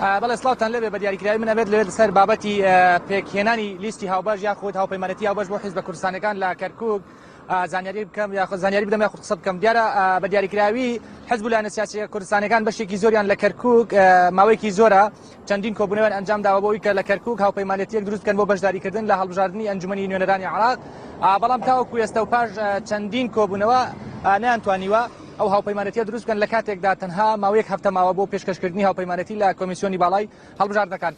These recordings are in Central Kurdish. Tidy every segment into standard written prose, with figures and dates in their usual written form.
بەڵێ سڵاوتان لێبێ بە دیاریکراوی من ئەبێت لەوێت لەسەر بابەتی پێکهێنانی لیستی هاوبەش یاخود هاوپەیمانەتی هاوبەش بۆ حیزبە کوردستانەکان لە کەرکک زانیاری بکەم یاخود زانیاری بدەم یاخود قسە بکەم دیارە بە دیاریکراوی حزب و لایەنە سیاسیە کوردستانەکان بەشێکی زۆریان لە کەرکک ماوەیەکی زۆرە چەندین کۆبوونەوەیان ئەنجام داوە بۆ ئەوی کە لە کەرکک هاوپەیمانەتیەک دروست بکەن بۆ بەشداریکردن لە هەڵبژاردنی ئەنجومەنی نوێنەرانی عراق بەڵام تاوەکو ئێستا و پاش چەندین کۆبوونەوە نەیانتوانیوە ئەو هاوپەیمانەتیە دروست بکەن لە کاتێکدا تەنها ماوەیەک هەفتە ماوە بۆ پێشکەشکردنی هاوپەیمانەتی لە کۆمیسیۆنی باڵای هەڵبژاردنەکان.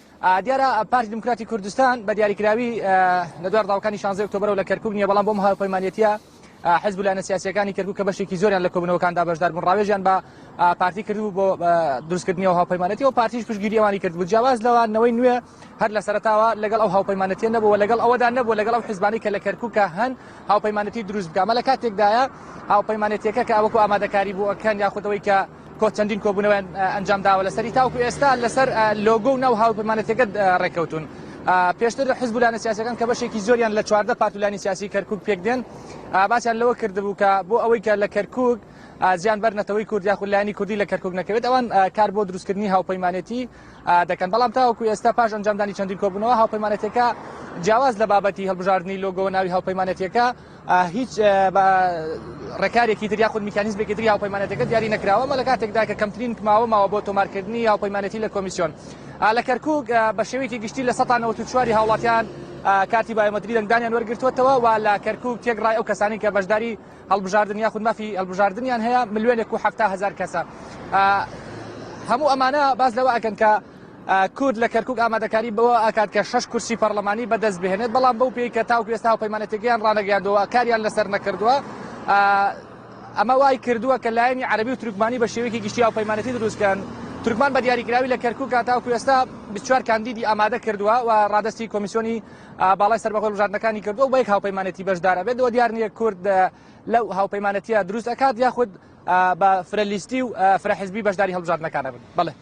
دیارە پارتی دیموکراتی کوردستان بە دیاریکراوی لە دوای ڕووداوەکانی 16 ئۆکتۆبەرەوە لە کەرکوک نییە، بەڵام بۆم هاوپەیمانەتیە حزب و لایەنە سیاسیەکانی کەرکوک کە بەشێکی زۆریان لە کۆبوونەوەکاندا بەشدار بوون ڕاوێژیان بە پارتی کردبوو بۆ دروستکردنی ئەو هاوپەیمانەتی و پارتیش پشتگیری ئەوانی کردبوو. جیاواز لەوە نەوەی نوێ هەر لە سەرەتاوە لەگەڵ ئەو هاوپەیمانەتیە نەبوو و لەگەڵ ئەوەدا نەبوو لەگەڵ ئەو حزبانەی کە لە کەرکوکە هەن هاوپەیمانەتی دروست بکە. ئەمە لە کاتێکدایە هاوپەیمانەتیەکە کە وەکو ئامادەکاری بوو ئەکەن یاخود ئەوەی کە کۆ چەندین کۆبوونەوەیان ئەنجام داوە لەسەری تاوکو ئێستا لەسەر لۆگۆ و ناو هاوپەیمانەتیەکە ڕێککەوتون. پێشتر حزب و لایەنە سیاسیەکان کە بەشێکی زۆریان لە 14 پارت و لایەنی سیاسی کەرکوک پێک دێن باسیان لەوە کردبوو کە بۆ ئەوەی کە لە کەرکوک زیان بەر نەتەوەی کورد یاخود لایەنی کوردی لە کەرکوک نەکەوێت ئەوان کار بۆ دروستکردنی هاوپەیمانێتی دەکەن بەڵام تاوەکو ئێستا پاش ئەنجامدانی چەندین کۆبوونەوە هاوپەیمانێتەکە جیاواز لە بابەتی هەڵبژاردنی لۆگۆ ناوی هاوپەیمانێتیەکە هیچ ڕێکارێکی تر یاخود میکانیزمێکی تری هاوپەیمانێتەکە دیاری نەکراوە ئەمە لە کاتێکدا کە کەمترین ماوە ماوە بۆ تۆمارکردنی هاوپەیمانێتی لە کۆمیسیۆن لە کەرکک بە شێوەیەکی گشتی لە 1940 هاوڵاتیان کارتی بایۆمەتری دەنگدانیان وەرگرتووەتەوە و لە کەرکک تێکڕای ئەو کەسانی کە بەشداری هەڵبژاردن یاخود مافی هەڵبژاردنیان هەیە ملیۆنێک و 70 هەزار کەسە هەموو ئەمانە باس لەوە ئەکەن کە کورد لە کەرکک ئامادەکاری بەوە ئەکات کە شەش کورسی پەرلەمانی بەدەست بهێنێت بەڵام بەو پێی کە تاوکو ئێستا هاوپەیمانەتەکەیان ڕانەگەیاندووە کاریان لەسەر نەکردووە ئەمە وای کردووە کە لایەنی عەربی و تورکمانی بە شێوەیەکی گشتی هاوپەیمانەتی دروستکەن تورکمان بە دیاریکراوی لە کەرکک تاوکو ئێستا 24 کاندیدی ئامادە کردووە و ڕادستی کۆمیسیۆنی باڵای سەربەخۆی هەڵبژاردنەکانی کردووە و بە یەک هاوپەیمانێتی بەشدار ئەبێت و دیار نییە کورد لەو هاوپەیمانێتیە دروست ئەکات یاخود بە فرە لیستی و فرە حزبی بەشداری هەڵبژاردنەکان ئەبن. بەڵێ.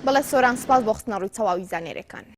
بەڵێ سۆران سپاس بۆ خستنەڕووی تەواوی زانیاریەکان.